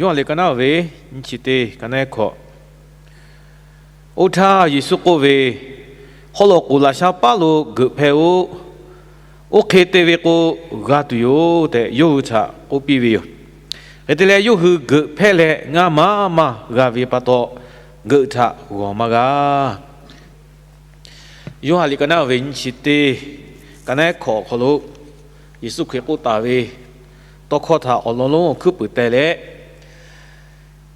Yoˇhanˬ liꞈ ka naˉ ve nyiˇ chi teˇ, ka naˉ hkawꞈ. Oˇ htaˇ Yeˍsuˆ k'oˆ ve, Haw loꞈ k'oˍ laꞈ sha paˉ lo geuꞈ hpehˇ-oˆ. Oˇ hk'e te ve k'o, g'a tuˬ yoˬ tehꞈ yawˇ hui htaꞈ k'oˆ piˇ ve yoˬ. Hk'e te leh, yawˇ hui geuꞈ hpehˇ leh ngaˇ maˇ maˇ g'a ve pa taw, geuꞈ htaꞈ g'awˬ maˇ g'a. Yoˇhanˬ liꞈ ka naˉ ve nyiˇ chi teˇ, ka naˉ hkawꞈ awˬ hk'aw lo Yeˍsuˆ Hkriꞈ k'oˆ taˍ ve tawˇ hkawˇ htaꞈ awˬ lawn lonˉ awˬ hkuiˉ puiˍ teh leh,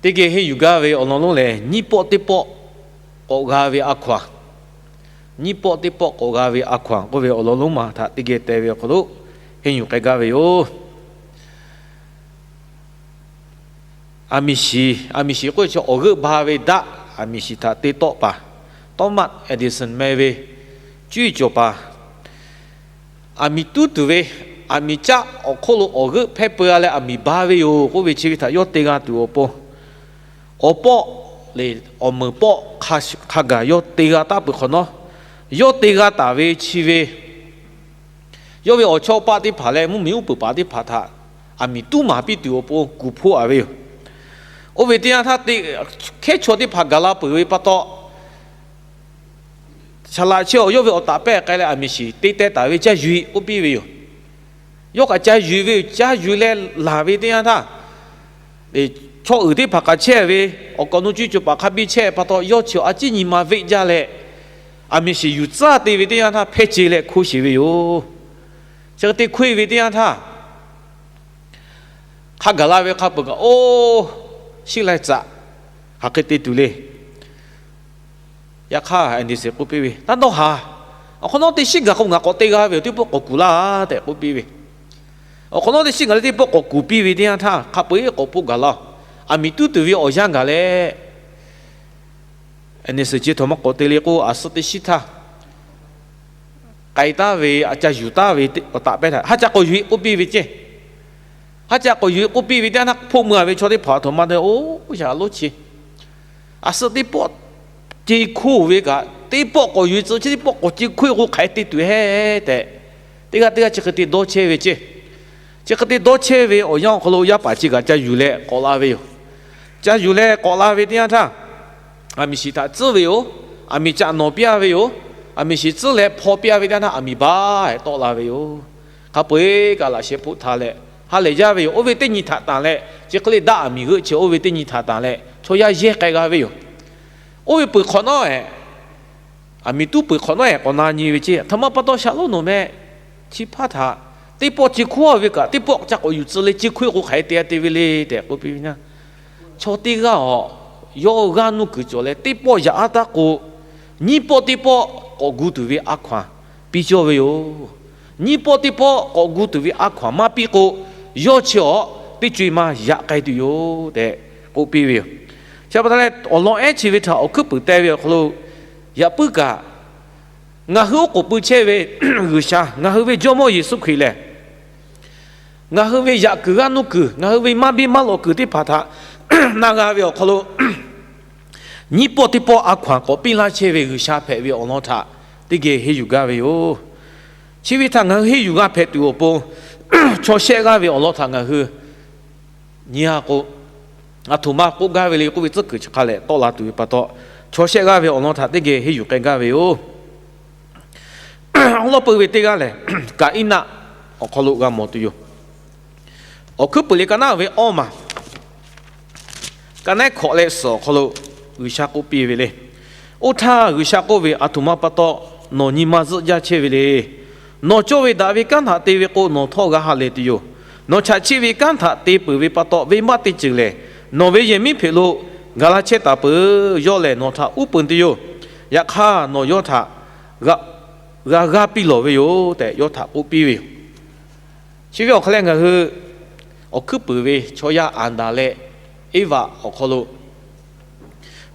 teˇ geh henˇ yuˬ gaˇ ve awˬ lawn lonˉ lehˬ, nyiˇ pawˆ teˇ pawˆ k'awꞈ g'a ve a hkaw anˬ, nyiˇ pawˆ teˇ pawˆ k'awꞈ g'a ve a hkaw anˬ k'oˆ ve awˬ lawn lonˉ ma htaꞈ teˇ geh teh ve awˬ hk'aw lo henˇ yuˬ k'ai gaˇ ve yoˬ. Aˬ miˍ shiˍ, aˬ miˍ shiˍ k'oˆ ve chi awˬ g'euˆ ba ve daˆ, aˬ miˍ shiˍ htaꞈ te tawˆ paˍ, Thomas Edison meh ve cuˇ yiˍ cawˬ paˍ, aˬ miˍ tuˉ tuˬ ve, aˬ miˍ caˆ awˬ hk'oˆ lo awˬ g'euˆ hpehˇ peu-a leh aˬ miˍ ba ve yoˬ k'oˆ ve chi ve htaꞈ yawˇ te g'a tuˬ awˬ pon, awˬ pawˆ lehˬ awˬ meunˍ pawˆ hk'a gaˬ yawˇ te g'a taˍ peuˬ hk'awꞈ nawˉ, yawˇ te g'a taˍ ve chi ve yawˇ ve awˬ chawˇ paˆ teˇ hpaˍ leh mvuhˇmiˬ uˉ peunˍ paˍ teˇ hpaˍ htaꞈ aˬ miˍ tuˉ maˍ piˇ tuˬ awˬ pon kuˬ hpoˆ-a ve yoˬ. Oˇ ve teˇ yanˇ htaˇ, hkehˉ chaw teˇ hpaˍ gaˬ la peuˬ ve pa taw, saˍ laꞈ chi awˬ yawˇ ve awˬ taˍ pehˇ k'ai leh aˬ miˍ shiˍ te teh taˍ ve caˇ yuˬ-e k'oˆ piˇ ve yoˬ. Yawˇ kaꞈ caˇ yuˬ ve yoˬ. Caˇ yuˬ leh laˬ ve teˇ yanˇ htaˇ, chaw uiˍ teˇ hpaˍ k'aꞈ chehˇ ve, awˬ kaˍ awˬ nu cuˇ yiˍ cawˬ paˍ hk'a biˇ chehˇ pa taw, yawˇ chi a ciˉ nyi ma veˆ jaˇ leh, aˬ miˍ shiˍ yuˬ tcuhˉ te ve teˇ yanˇ htaˇ hpehˇ ce leh hkuˇ sheˍ ve yoˬ. Chi hk'e te hkuˇ-e ve teˇ yanˇ htaˇ, hk'a gaˬ la ve hk'a peuˬ kaꞈ, oˇ, shiˉ lai tcaꞈ hk'aˬ hk'e te tuˬ le. Yaꞈ hk'aˇ Edison k'oˆ piˇ ve, Taˇ dawˇ haˍ. Awˬ hk'awꞈ nawˉ teˇ shiˉ gaˬ k'o ngaˬ k'awꞈ te g'a ve yoˬ. Teˇ pawˆ k'awꞈ kuˬ laˇ tehꞈ k'oˆ piˇ ve. Awˬ hk'awꞈ nawˉ teˇ shiˉ gaˬ leh teˇ pawˆ k'awꞈ kuˬ piˇ ve teˇ yanˇ htaˇ, hk'a peu-eˬ k'awꞈ hpoˆ gaˬ la-oˬ. Aˬ miˍ tuˉ tuˬ ve awˬ yanˇ gaˬ leh, Edison chi htaꞈ maˇ k'awꞈ te le k'o, aˬ suhˉ teˇ shiˉ htaˇ k'ai taˍ ve, a ca yuˬ taˍ ve awˬ taˍ pehˇ htaꞈ haˉ ca k'awꞈ yuˬ-e k'oˆ piˇ ve ceˇ. Haˉ ca k'awꞈ yuˬ-e k'oˆ piˇ ve teˇ yanˇ htaˇ, hpoˆ meuˇ-a ve chaw teˇ hpaˍ a htoꞈ ma te, oˇ, yaꞈ lonˉ chi, aˬ suhˉ teˇ pawˆ ce hkuˇ ve kaꞈ, teˇ pawˆ k'awꞈ yuˬ-e tcuh, chi teˇ pawˆ k'awꞈ ce hkuˇ-e k'o hk'aˬ hk'e te tuˬ heˆ tehꞈ, teˇ g'aˇ teˇ g'aˇ chi hk'e te dawˇ chehˇ ve ceˇ. Chi hk'e te dawˇ chehˇ ve awˬ yanˇ awˬ hk'aw lo yaˇ paˍ chi kaꞈ ca yuˬ leh k'awꞈ la ve yoˬ. Ca yuˬ leh k'awꞈ la ve teˇ yanˇ htaˇ, aˬ miˍ shiˍ htaꞈ tcuhˉ ve yoˬ. Aˬ miˍ caꞈ nawˍ piˇ-a ve yoˬ. Aˬ miˍ shiˍ tcuhˉ leh hpaw piˇ-a ve teˇ yanˇ htaˇ, aˬ miˍ baˬ-e tawˆ la ve yoˬ. Hk'a peu-eˬ kaꞈ laꞈ sheh hpoˆ htaˇ leh ha lehˬ jaˇ ve yoˬ. Oˇ ve teˇ nyi htaꞈ tanˬ leh, chi hk'e le daˆ aˬ miˍ g'euˆ chehˇ, oˇ ve teˇ nyi htaꞈ tanˬ leh chaw yaˇ yehˇ k'ai g'a ve yoˬ. Oˇ ve peuˬ hk'awꞈ nawˉ-e, aˬ miˍ tuˉ peuˬ hk'awꞈ nawˉ-e k'awꞈ na nyi ve ceˇ. Aˬ htoꞈ ma pa taw shaˍ lonˉ nawˬ meh chi hpaˇ htaꞈ teˇ pawˆ ce hkuˇ-a ve kaꞈ, teˇ pawˆ ca k'awꞈ yuˬ tcuh leh ce hkuˇ-e k'o hk'aˬ hk'e te-a te ve le tehꞈ k'oˆ piˇ ve naˇ. Chaw teˇ g'aˇ-aˬ, yawˇ g'aˇ nuˇ kuiˬ cawˬ leh teˇ pawˆ yaꞈ-a taˇ k'o, nyiˇ pawˆ teˇ pawˆ k'awꞈ gu tuˬ ve a hkaw anˬ piˇ cawˇ ve yoˬ. Nyiˇ pawˆ teˇ pawˆ k'awꞈ gu tuˬ ve a hkaw anˬ maˇ piˇ k'o, yawˇ chi-aˬ teˇ co-e ma yaꞈ k'ai tuˬ yoˬ tehꞈ k'oˆ piˇ ve yoˬ. Chi pa taw leh, awˬ lawn ehˉ chi ve htaꞈ awˬ hkuiˉ puiˍ teh ve awˬ hk'aw lo, yaꞈ puiˉ kaꞈ, ngaˬ hui oˉ k'oˍ pui chehˇ ve G'uiˬsha, ngaˬ hui ve Jawˇmawˇ Yeˍsuˆ Hkriꞈ lehˬ, ngaˬ hui ve yaꞈ kuiˬ g'aˇ nuˇ kuiˬ, ngaˬ hui ve maˇ biˇ maˇ lawꞈ kuiˬ teˇ hpaˍ htaꞈ na g'a ve awˬ hk'aw lo, nyiˇ pawˆ teˇ pawˆ a hkaw anˬ k'awꞈ piˇ laˇ chehˇ ve G'uiˬsha hpehꞈ ve awˬ lawn htaꞈ teˇ geh henˇ yuˬ gaˇ ve yoˬ. Chi ve htaꞈ ngaˬ hui henˇ yuˬ g'a hpehꞈ tuˬ awˬ pon, chaw shehˆ g'aˇ ve awˬ lawn htaꞈ ngaˬ hui nyi-a k'o, aˬ htoꞈ ma k'oˆ gaˇ ve le k'oˆ ve tcuhˉ kuiˬ chi hk'a lehˬ tawˆ la tuˬ ve pa taw, chaw shehˆ g'aˇ ve awˬ lawn htaꞈ teˇ geh henˇ yuˬ k'ai gaˇ ve yoˬ. Awˬ lawn peuˬ ve teˇ g'aˇ lehˬ, Kaˍiˉnaˆ awˬ hk'aw lo g'a mawˬ tuˬ yoˬ. Awˬ hkuiˉ puiˍ liꞈ ka naˉ ve awˇ maˬ, ka naˉ hkawꞈ leh suhˍ awˬ hk'aw lo G'uiˬsha k'oˆ piˇ ve le. Oˇ htaˇ G'uiˬsha k'oˆ ve, Aˬ htoꞈ ma pa taw nawˬ nyi ma zuhˆ jaˇ chehˇ ve le. Nawˬ cawˇ ve daꞈ ve kanˉ htaꞈ te ve k'o, nawˬ htawˇ g'a ha lehˬ tuˬ yoˬ. Nawˬ chaꞈ chiˆ ve kanˉ htaꞈ te peuˬ ve pa taw, venˇbaˆ teˇ ceuˬ lehˬ, nawˬ ve yehˬ miˉ hpeꞈ lo gaˬ la chehˇ taˍ peuˬ. Yawˇ lehˬ nawˬ htaꞈ uˉ peunˍ tuˬ yoˬ. Yaꞈ hk'aˇ, nawˬ yawˇ htaꞈ g'a g'aˇ piˇ lawˬ ve yoˬ tehꞈ yawˇ htaꞈ k'oˆ piˇ ve yoˬ. Chi ve awˬ hk'aˇ lehˬ, ngaˬ hui awˬ hkuiˉ puiˍ ve chaw yaˇ Aˍdanˍ leh Eˇvaꞈ awˬ hk'aw lo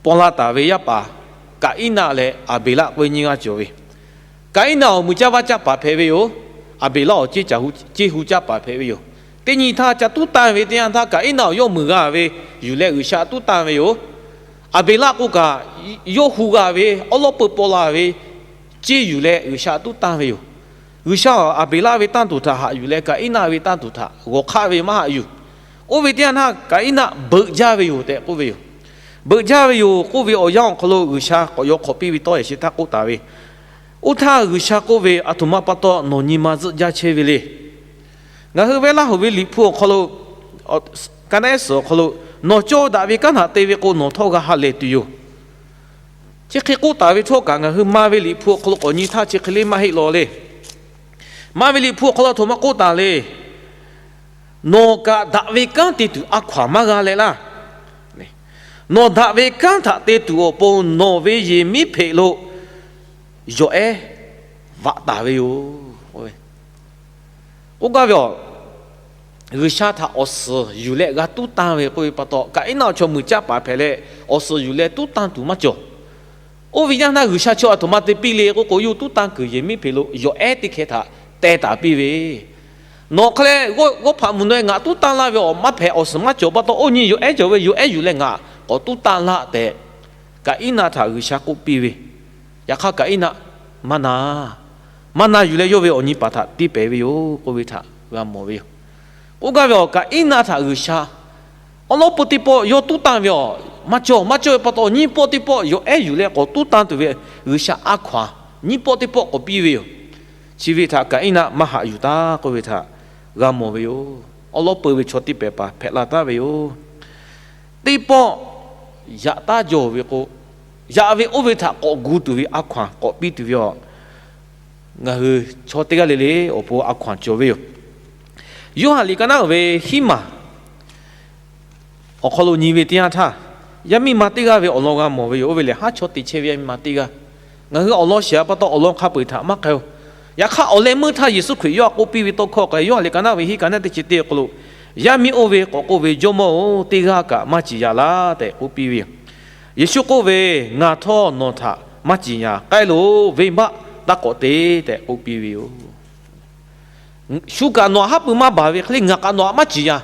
paw la taˍ ve yaˇ paˍ Kaˍiˉnaˆ leh Aˍbeˍlaˆ k'oˆ ve nyiˇ g'aˇ cawˬ ve. Kaˍiˉnaˆ awˬ mui caˇ vaˇ caˇ paˍ hpehꞈ ve yoˬ. Aˍbeˍlaˆ awˬ ceˇ caˬ hu, ceˇ hu caˇ paˍ hpehꞈ ve yoˬ. Teˇ nyi htaˇ ca tuˉ tanˇ ve teˇ yanˇ htaˇ, Kaˍiˉnaˆ awˬ yawˇ muiˬ g'a ve yuˬ leh G'uiˬsha tuˉ tanˇ ve yoˬ. Aˍbeˍlaˆ k'o kaꞈ, yawˇ hu g'a ve awˉ lawˉ peu paw la ve ceˇ yuˬ leh G'uiˬsha tuˉ tanˇ ve yoˬ. G'uiˬsha Aˍbeˍlaˆ ve tanˇ tuˬ htaꞈ haꞈ yuˬ leh, Kaˍiˉnaˆ ve tanˇ tuˬ htaꞈ g'awˬ hk'aˆ ve maˇ haꞈ yuˬ. Oˇ ve teˇ yanˇ htaˇ Kaˍiˉnaˆ beuꞈ jaˇ ve yoˬ tehꞈ k'oˆ ve yoˬ. Beuꞈ jaˇ ve yoˬ k'oˆ ve awˬ yanˇ awˬ hk'aw lo G'uiˬsha k'awꞈ yaw hk'awꞈ piˇ ve tawˇ yaꞈ shehˍ htaˇ k'oˆ taˍ ve, oˇ htaˇ G'uiˬsha k'oˆ ve, Aˬ htoꞈ ma pa taw nawˬ nyi ma zuhˆ jaˇ chehˇ ve le. Ngaˬ hui Vehˇlaˆhuˍ ve Liꞈ hpu awˬ hk'aw lo, ka naˆ ehˉ suhˍ awˬ hk'aw lo, nawˬ cawˇ daꞈ ve kanˉ htaꞈ te ve k'o, nawˬ htawˇ g'a ha lehˬ tuˬ yoˬ. Chi hk'e k'oˆ taˍ ve htawˇ kaꞈ, ngaˬ hui ma ve Liꞈ hpu awˬ hk'aw lo k'awꞈ nyi htaˇ chi hk'e le maˇ heˆ law le. Ma ve Liꞈ hpu awˬ hk'aw lo aˬ htoꞈ ma k'oˆ taˍ le. Nawˬ kaꞈ daꞈ ve kanˉ te tuˬ a hkaw-anˬ maˇ g'a leh laˇ. Nawˬ daꞈ ve kanˉ htaꞈ te tuˬ awˬ pon nawˬ ve yehˬ miˉ hpeꞈ lo yawˬ ehˉ vaꞈ taˍ ve yoˬ. K'oˆ gaˇ ve, G'uiˬsha htaꞈ awˬ suhˍ yuˬ leh g'a tuˉ tanˇ ve k'oˆ ve pa taw, Kaˍiˉnaˆ chaw muiˬ caˇ paˍ hpehꞈ leh awˬ suhˍ yuˬ leh tuˉ tanˇ tuˬ maˇ cawˬ. Oˇ ve yanˇ htaˇ G'uiˬsha chaw aˬ htoꞈ ma te piˇ le k'oˆ k'o, yawˇ hui tuˉ tanˇ kuiˬ yehˬ miˉ hpeꞈ lo yawˬ ehˉ teˇ hkeh htaꞈ teh taˍ piˇ ve, Nawˬ hk'e leh g'awˇ hpaꞈ mvuhˬ naweh ngaˬ tuˉ tanˇ laˇ ve awˬ maˇ hpehꞈ, awˬ suhˍ maˇ cawˬ pa taw, oˇ nyi yawˬ ehˉ cawˬ ve, yawˬ ehˉ yuˬ leh ngaˬ k'awꞈ tuˉ tanˇ laˇ tehꞈ Kaˍiˉnaˆ htaꞈ G'uiˬsha k'oˆ piˇ ve. Yaꞈ hk'aˇ Kaˍiˉnaˆ maˇ na, maˇ na yuˬ leh yawˇ ve awˬ nyi paˍ htaꞈ tiˇ pehˍ ve yoˬ k'oˆ ve htaꞈ g'a mawˬ ve yoˬ. K'oˆ gaˇ ve, Kaˍiˉnaˆ htaꞈ G'uiˬsha awˉ lawˉ peu teˇ pawˆ yawˇ tuˉ tanˇ ve, maˇ cawˬ, maˇ cawˬ ve pa taw, nyiˇ pawˆ teˇ pawˆ yawˬ ehˉ yuˬ leh k'awꞈ tuˉ tanˇ tuˬ ve G'uiˬsha a hkaw-anˬ nyiˇ pawˆ teˇ pawˆ k'awꞈ piˇ ve yoˬ. Chi ve htaꞈ Kaˍiˉnaˆ maˇ haꞈ yuˬ taˍ k'oˆ ve htaꞈ g'a mawˬ ve yoˬ. Awˉ lawˉ peu ve chaw tiˇ pehˍ paˍ hpehꞈ la taˍ ve yoˬ. Teˇ pawˆ yaꞈ taˉ jawˬ ve k'o, yaꞈ ve oˇ ve htaꞈ k'awꞈ gu tuˬ ve a hkaw-anˬ k'awꞈ piˇ tuˬ ve, ngaˬ hui chaw teˇ g'aˇ le le awˬ pon a hkaw-anˬ cawˬ ve yoˬ. Yoˇhanˬ liꞈ ka naˉ uiˍ ve hiˉ maˬ awˬ hk'aw lo nyi ve teˇ yanˇ htaˇ, yaˇ miˇ ma teˇ g'aˇ ve awˬ lawn g'a mawˬ ve yoˬ. Oˇ ve lehˬ, haˉ chawˇ te chehˇ ve yaˇ miˇ ma teˇ g'aˇ. Ngaˬ hui awˬ lawn shehˍ hpaˇ pa taw awˬ lawn hk'a peu-eˬ htaꞈ maˇ k'ai-oˬ. Yaꞈ hk'aˇ, awˬ leh meuˇ htaˇ Yeˍsuˆ Hkriꞈ yawˇ htaꞈ k'oˆ piˇ ve tawˇ hkawˇ hk'a, Yoˇhanˬ liꞈ ka naˉ ve hiˉ ka naˉ teˇ chi teˇ awˬ hk'aw lo, yaˇ miˇ oˇ ve k'awꞈ k'oˆ ve, Jawˇmawˇ-oˬ, teˇ g'aˇ kaꞈ maˇ ciˍ yanˍ laˇ tehꞈ k'oˆ piˇ ve yoˬ. Yeˍsuˆ k'oˆ ve, Ngaˬ htawˇ nawˬ htaꞈ maˇ ciˍ yanˍ. K'ai loˬ, venˇbaˆ taˇ k'awꞈ te tehꞈ k'oˆ piˇ ve yoˬ. Shu kaꞈ nawˬ htaꞈ haˉ pui maˇ baˬ ve hk'e le, ngaˬ kaꞈ nawˬ htaꞈ maˇ ciˍ yanˍ.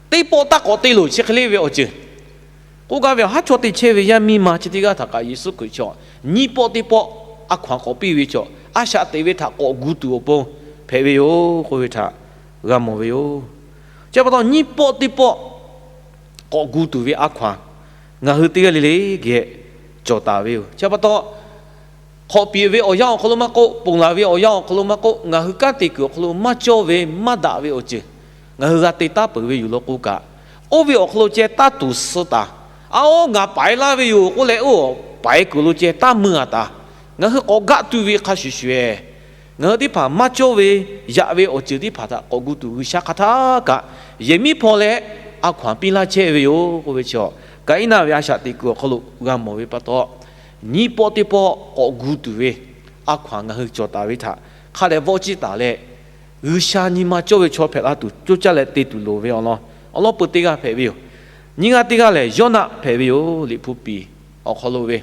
Teˇ pawˆ taˇ k'awꞈ te loˬ, chi hk'e le ve awˬ ceuˬ. K'oˆ gaˇ ve, haˉ chawˇ te chehˇ ve yaˇ miˇ ma chi teˇ g'aˇ htaꞈ kaꞈ Yeˍsuˆ Hkriꞈ chaw nyiˇ pawˆ teˇ pawˆ a hkaw-anˬ k'awꞈ piˇ ve chaw, a shaꞈ teꞈ ve htaꞈ k'awꞈ gu tuˬ awˬ pon hpehꞈ ve yoˬ k'oˆ ve htaꞈ g'a mawˬ ve yoˬ. Chi pa taw nyiˇ pawˆ teˇ pawˆ k'awꞈ gu tuˬ ve a hkaw-anˬ ngaˬ hui teˇ g'aˇ le le geh cawˬ taˍ ve yoˬ. Chi pa taw, hk'awꞈ piˍ ve awˬ yanˇ awˬ hk'aw lo maˇ k'oˆ, ponˬ laˬ ve awˬ yanˇ awˬ hk'aw lo maˇ k'oˆ, ngaˬ hui kanˉ te kuiˬ awˬ hk'aw lo maˇ cawˇ ve maˇ daꞈ ve awˬ ceuˬ ngaˬ hui g'a te taˉ peuˬ ve yoˬ law k'o kaꞈ, oˇ ve awˬ hk'aw lo ceh taˇ tuˬ suh taˍ. A, oˇ ngaˬ paiˍ laˇ ve yoˬ k'oˆ leh, oˇ paiˍ kuiˬ lo ceh taˇ mui-a taˍ. Ngaˬ hui k'awꞈ gaˆ tu ve hk'a shuˍ shuˍ-eˬ, ngaˬ hui teˇ hpaˍ maˇ cawˇ ve yaꞈ ve awˬ ceuˬ teˇ hpaˍ htaꞈ k'awꞈ gu tuˬ G'uiˬsha hk'a htaˇ kaꞈ yehˬ miˉ hpaw leh a hkaw-anˬ piˇ laˇ chehˇ ve yoˬ k'oˆ ve chaw, Kaˍiˉnaˆ ve a shaꞈ teꞈ kuiˬ awˬ hk'aw lo g'a mawˬ ve pa taw, nyiˇ pawˆ teˇ pawˆ k'awꞈ gu tuˬ ve a hkaw-anˬ ngaˬ hui cawˬ taˍ ve htaꞈ hk'a dehꞈ vawˆ ciˇ taˍ leh, G'uiˬsha nyi ma cawˇ ve chaw hpehꞈ la tuˬ coˇ caˇ leh te tuˬ loˍ ve awˬ lawn awˉ lawˉ peu teˇ g'aˇ hpehꞈ ve yoˬ. Nyiˇ g'aˇ teˇ g'aˇ lehˬ, Yoˇnaˆ hpehꞈ ve yoˬ. Liꞈ hpu piˍ awˬ hk'aw lo ve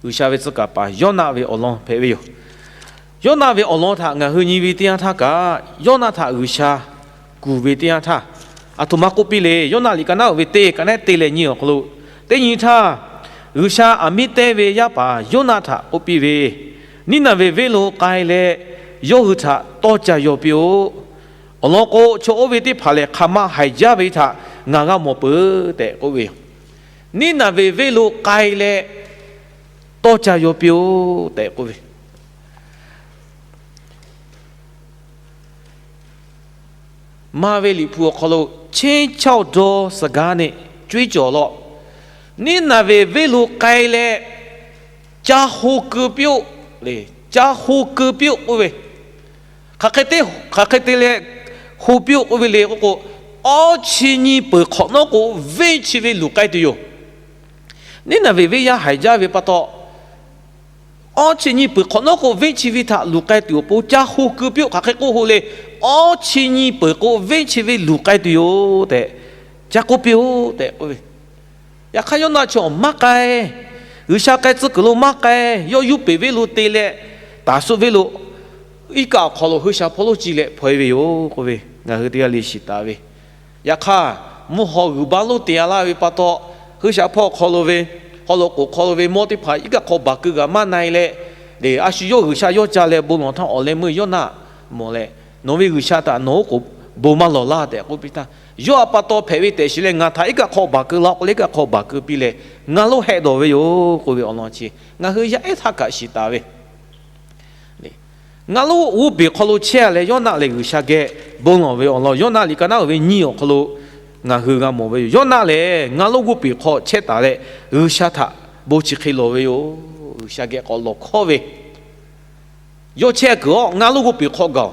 G'uiˬsha ve tcuh kaˍ paˍ Yoˇnaˆ ve awˬ lawn hpehꞈ ve yoˬ. Yoˇnaˆ ve awˬ lawn htaꞈ ngaˬ hui nyi ve teˇ yanˇ htaˇ kaꞈ, Yoˇnaˆ htaꞈ G'uiˬsha kuˬ ve teˇ yanˇ htaˇ, aˬ htoꞈ ma k'oˆ piˇ le. Yoˇnaˆ liꞈ ka naˉ uiˍ ve teˇ ka naˉ te leh nyi awˬ hk'aw lo, teˇ nyi htaˇ, G'uiˬsha aˬ miˉ tehˇ ve yaˇ paˍ Yoˇnaˆ htaꞈ k'oˆ piˇ ve, Niˉnaˍveˍ venˇ lo k'ai leh yawˇ hui htaꞈ tawˇ ca yaw piˇ-oˆ. Awˬ lawn k'o, chaw oˇ ve teˇ hpaˍ lehˬ hk'aˬ ma haiˬ jaˇ ve htaꞈ ngaˬ g'a mawˬ peuˬ tehꞈ k'oˆ ve yoˬ. Niˉnaˍveˍ venˇ lo k'ai leh tawˇ ca yaw piˇ-oˆ tehꞈ k'oˆ ve, Ma ve Liꞈ hpu awˬ hk'aw lo, เช็คเช่า dawˇ สกา ni cuiˉ cawˬ law. Niˉnaˍveˍ venˇ lo k'ai leh ca ho keu piˇ-oˆ le. Ca ho keu piˇ-oˆ k'oˆ ve, hk'aˬ hk'e te, hk'aˬ hk'e te leh ho piˇ-oˆ k'oˆ ve le k'oˆ k'o, awˇ chi nyi peuˬ hk'awꞈ nawˉ k'o, venˇ chi ve luˬ k'ai tuˬ yoˬ. Niˉnaˍveˍ venˇ yaˇ haiˬ jaˇ ve pa taw, awˇ chi nyi peuˬ hk'awꞈ nawˉ k'o, venˇ chi ve htaꞈ luˬ k'ai tuˬ awˬ pon ca ho keu piˇ-oˆ. Hk'aˬ hk'e k'oˆ ho le, awˇ chi nyi peuˬ k'o, venˇ chi ve luˬ k'ai tuˬ yoˬ tehꞈ ca k'oˆ piˇ-oˆ tehꞈ k'oˆ ve. Yaꞈ hk'aˇ, Yoˇnaˆ chi awˬ maˇ k'ai. G'uiˬsha k'ai tcuh kuiˬ lo maˇ k'ai. Yawˇ Yuˇpeˍ venˇ lo te leh, Taˍsuˆ venˇ lo iˉ kaˆ awˬ hk'aw lo hui sha hpawˇ lonˉ ci leh hpaw-e ve yoˬ k'oˆ ve, ngaˬ hui teˇ g'aˇ le shiˍ taˍ ve. Yaꞈ hk'aˇ, mvuhˇ haw g'uiˬ baˆ lonˉ te-a laˇ ve pa taw, hui sha hpawˇ awˬ hk'aw lo ve, haw loꞈ k'oˍ hk'aw lo ve mawˇ teˇ hpaˍ iˉ kaˆ hk'aw baˬ keu g'a maˇ na-e leh, a shu yawˇ G'uiˬsha yawˇ ca leh bon lawˬ htaˇ, awˬ leh meuˇ Yoˇnaˆ mawˬ leh, Nawˬ ve G'uiˬsha htaꞈ nawˬ oˉ k'oˍ bon maˇ lawˬ laˇ tehꞈ k'oˆ piˇ htaˇ, yawˇ a pa taw hpehꞈ ve tehꞈ shiˍ leh, ngaˬ htaꞈ iˉ kaˆ hk'aw baˬ keu la k'o leh, iˉ kaˆ hk'aw baˬ keu piˇ leh, ngaˬ lonˉ hehˆ dawˬ ve yoˬ k'oˆ ve awˬ lawn chi ngaˬ hui yaˇ ehˉ htaˇ kaꞈ shiˍ taˍ ve. Ngaˬ lonˉ g'oˇ peˬ hk'aw lo chehˇ leh, Yoˇnaˆ lehˬ G'uiˬsha geh bon lawˬ ve awˬ lawn, Yoˇnaˆ liꞈ ka naˉ uiˍ ve nyiˇ awˬ hk'aw lo ngaˬ hui g'a mawˬ ve yoˬ. Yoˇnaˆ lehˬ ngaˬ lonˉ g'oˇ peˬ hk'aw chehˇ taˍ leh, G'uiˬsha htaꞈ bon chi hk'e lawˬ ve yoˬ. G'uiˬsha geh k'awꞈ lawˬ hkawˉ ve, yawˇ chehˇ kuiˬ awˬ ngaˬ lonˉ g'oˇ peˬ hk'aw gaˬ-oˬ.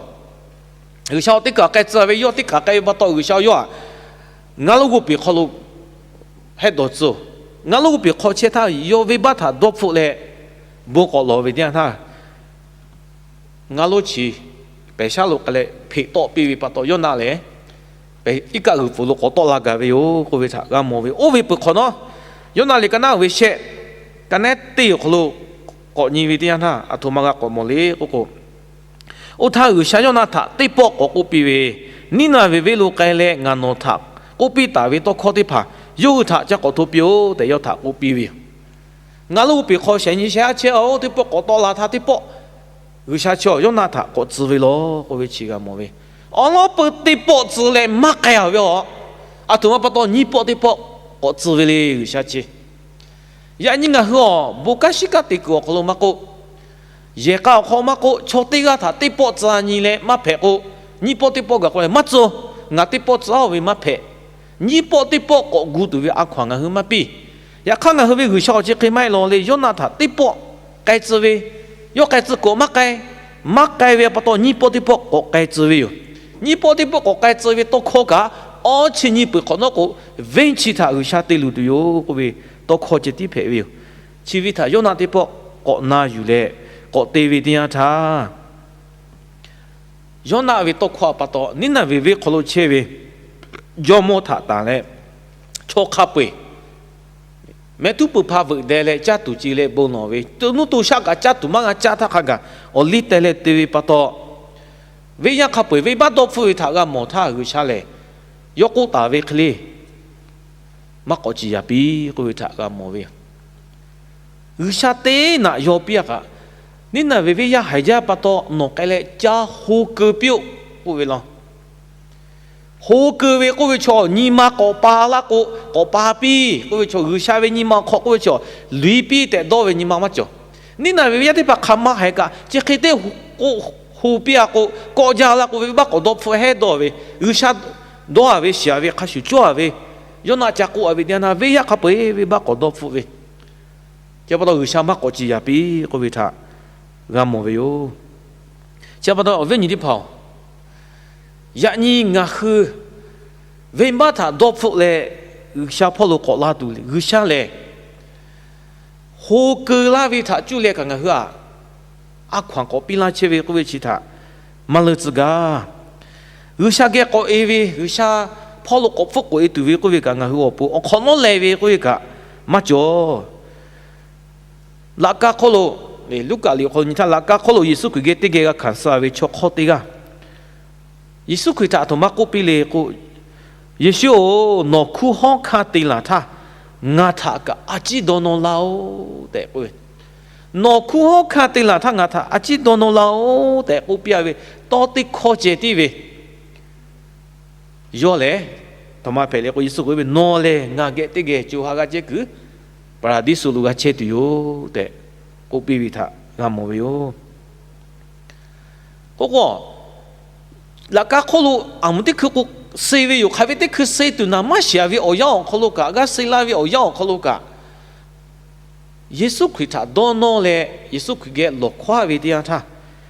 G'uiˬsha awˬ teˇ kaˬ k'ai tcuh ve, yawˇ teˇ kaˬ k'ai ve pa taw, G'uiˬsha yawˇ htaꞈ ngaˬ lonˉ g'oˇ peˬ hk'aw lo hehˆ dawˬ tcuh-oˬ. Ngaˬ lonˉ g'oˇ peˬ hk'aw chehˇ htaˇ, yawˇ venˇbaˆ htaꞈ dawˇ hpfuhˆ leh bon k'awꞈ lawˬ ve teˇ yanˇ htaˇ, ngaˬ lonˉ chi pehˬ shaˉ lo k'ai leh hpeꞈ tawˆ piˇ ve pa taw, Yoˇnaˆ lehˬ iˉ kaˆ g'uiˬ pfuhˍ lo k'awꞈ tawˆ la gaˬ ve yoˬ k'oˆ ve htaꞈ g'a mawˬ ve. Oˇ ve peuˬ hk'awꞈ nawˉ, Yoˇnaˆ liꞈ ka naˉ uiˍ ve shehˆ, ka naˉ teˇ awˬ hk'aw lo k'awꞈ nyi ve teˇ yanˇ htaˇ, aˬ htoꞈ ma g'a k'awꞈ mawˬ le k'oˆ k'o, oˇ htaˇ G'uiˬsha Yoˇnaˆ htaꞈ teˇ pawˆ k'awꞈ k'oˆ piˇ ve, Niˉnaˍveˍ venˇ lo k'ai leh ngaˬ nawˬ htaꞈ k'oˆ piˇ taˍ ve tawˇ hkawˇ teˇ hpaˍ yawˇ hui htaꞈ ca k'awꞈ hto piˇ-oˆ tehꞈ yawˇ htaꞈ k'oˆ piˇ ve yoˬ. Ngaˬ lonˉ g'oˇ peˬ hk'aw shehˍ nyi shehˍ haˉ chehˇ-oˬ, teˇ pawˆ k'awꞈ tawˆ la htaˇ, teˇ pawˆ G'uiˬsha chi Yoˇnaˆ htaꞈ k'awꞈ tcuh ve law k'oˆ ve chi g'a mawˬ ve. Awˬ lawn peuˬ teˇ pawˆ tcuh leh maˇ k'ai-a ve yoˬ. Aˬ htoꞈ ma pa taw nyiˇ pawˆ teˇ pawˆ k'awꞈ tcuh ve le G'uiˬsha chi. Yaꞈ nyi ngaˬ hui awˬ bon kanˉ shiˉ kanˉ te kuiˬ awˬ hk'aw lo maˇ k'oˆ, yehˬ k'a awˬ hk'aw maˇ k'oˆ, chaw teˇ g'aˇ htaꞈ teˇ pawˆ tcuh nyi leh maˇ hpehꞈ k'o, nyiˇ pawˆ teˇ pawˆ gaˬ k'oˆ leh maˇ tcuh. Ngaˬ teˇ pawˆ tcuh-a ve maˇ hpehꞈ. Nyiˇ pawˆ teˇ pawˆ k'awꞈ gu tuˬ ve a hkaw-anˬ ngaˬ hui maˇ piˇ. Yaꞈ hk'aˇ ngaˬ hui ve G'uiˬsha awˬ chi hk'e maˇ heˆ law le, Yoˇnaˆ htaꞈ teˇ pawˆ k'ai tcuh ve, yawˇ k'ai tcuh k'awꞈ maˇ k'ai. Maˇ k'ai ve pa taw nyiˇ pawˆ teˇ pawˆ k'awꞈ k'ai tcuh ve yoˬ. Nyiˇ pawˆ teˇ pawˆ k'awꞈ k'ai tcuh ve tawˇ hkawˇ kaꞈ, awˇ chi nyi peuˬ hk'awꞈ nawˉ k'o, venˇ chi htaꞈ G'uiˬsha te luˬ tuˬ yoˬ k'oˆ ve tawˇ hkawˇ ceh tiˉ hpehꞈ ve yoˬ. Chi ve htaꞈ Yoˇnaˆ teˇ pawˆ k'awꞈ na yuˬ leh k'awꞈ te ve teˇ yanˇ htaˇ, Yoˇnaˆ ve tawˇ hkawˇ a pa taw Niˉnaˍveˍ venˇ hk'aw lo chehˇ ve jawˇmawˇ htaꞈ tanˬ leh, chaw hk'a peu-eˬ mehˆ htuˉ pui hpa veuꞈ deh leh caˇ tuˬ ce leh bon lawˬ ve, to nuˇ to shaˆ kaꞈ caˇ tuˬ maˇ g'a caˇ htaˇ hk'a gaˬ awˬ liˇ teh leh te ve pa taw, venˇ yaˇ hk'a peu-eˬ venˇbaˆ dawˇ hpfuhˆ ve htaꞈ g'a mawˬ htaˇ, G'uiˬsha lehˬ yawˇ k'oˆ taˍ ve hk'e le, maˇ k'awꞈ ciˍ yanˍ piˇ k'oˆ ve htaꞈ g'a mawˬ ve yoˬ. G'uiˬsha teˇ naꞈ yaw piˇ-a kaꞈ, Niˉnaˍveˍ venˇ yaˇ haiˬ jaˇ pa taw nawˬ k'ai leh ca ho keu piˇ-oˆ k'oˆ ve law. Ho keu ve k'oˆ ve chaw nyi ma k'awꞈ pa laˇ k'o, k'awꞈ pa piˇ k'oˆ ve chaw, G'uiˬsha ve nyi ma awˬ hk'aw k'oˆ ve chaw, luˬ piˇ tehꞈ dawˇ ve nyi ma maˇ cawˬ. Niˉnaˍveˍ venˇ yaˇ teˇ hpaˍ hk'aˬ ma haiˬ kaꞈ chi hk'e teˇ k'o, ho piˇ-a k'o, kawˆ jaˇ laˇ k'o, venˇbaˆ k'awꞈ dawˇ hpfuhˆ hehˉ dawˇ ve, G'uiˬsha dawˇ-a ve shiˍ-a ve hk'a shuˍ cawˇ-a ve, Yoˇnaˆ ca k'oˆ-a ve teˇ yanˇ htaˇ, venˇ yaˇ hk'a peu-eˬ venˇbaˆ k'awꞈ dawˇ hpfuhˆ ve, chi pa taw G'uiˬsha maˇ k'awꞈ ciˍ yanˍ piˇ k'oˆ ve htaꞈ g'a mawˬ ve yoˬ. Chi pa taw awˬ viˉ awˬ nyi teˇ hpaˍ-oˬ, yaꞈ nyi ngaˬ hui venˇbaˆ htaꞈ dawˇ hpfuhˆ leh G'uiˬsha hpawˇ lo k'awꞈ la tuˬ le, G'uiˬsha lehˬ ho keu laˇ ve htaꞈ cuˇ leh kaꞈ ngaˬ hui-aꞈ a hkaw-anˬ k'awꞈ piˇ laˇ chehˇ ve k'oˆ ve chi htaꞈ maˇ leuˇ tcuh gaˇ. G'uiˬsha geh k'awꞈ e ve, G'uiˬsha hpawˇ lo k'awꞈ hpfuhˆ k'oꞈ e tuˬ ve k'oˆ ve kaꞈ, ngaˬ hui awˬ pon awˬ hk'awꞈ nawˉ leh ve k'oˆ ve kaꞈ maˇ cawˬ. Laꞈ ka hk'oˆ lo, Luˉkaꞈ liꞈ awˬ hk'aw lo nyi htaˇ, laꞈ ka hk'oˆ lo Yeˍsuˆ Hkriꞈ geh teˇ geh g'a hkanˍ suh-a ve chaw hk'awˇ teˇ g'aˇ, Yeˍsuˆ Hkriꞈ htaꞈ aˬ htoꞈ ma k'oˆ piˇ le k'o, Yeˍsuˆ-oˬ, nawˬ hkunˉ hawˉ hkanˇ te laˬ htaˇ ngaˬ htaꞈ kaꞈ a ciˉ dawˇ nawˇ laˇ-oˆ tehꞈ k'oˆ ve. Nawˬ hkunˉ hawˉ hkanˇ te laˬ htaˇ ngaˬ htaꞈ a ciˉ dawˇ nawˇ laˇ-oˆ tehꞈ k'oˆ piˇ-a ve tawˇ teˇ hkawˇ ceh tiˉ ve, yawˇ lehˬ aˬ htoꞈ ma hpehꞈ le k'o, Yeˍsuˆ k'oˆ ve, Nawˬ lehˬ ngaˬ geh teˇ geh co ha g'aˇ cehˇ kuiˬ Paˍraˍdiˇsu� lo g'a chehˇ tuˬ yoˬ tehꞈ k'oˆ piˇ ve htaꞈ g'a mawˬ ve yoˬ. K'oˆ k'o, laꞈ ka hk'oˆ lo aˬ moˍ teˇ hkui k'o, suh ve yoˬ. Hk'aˬ ve teˇ hkui suh tuˬ naˍ maˇ shiˍ ve awˬ yanˇ awˬ hk'aw lo kaꞈ, g'a suh laˇ ve awˬ yanˇ awˬ hk'aw lo kaꞈ, Yeˍsuˆ Hkriꞈ htaꞈ dawˇ nawˇ leh Yeˍsuˆ Hkriꞈ geh lawˬ hkawˇ ve teˇ yanˇ htaˇ,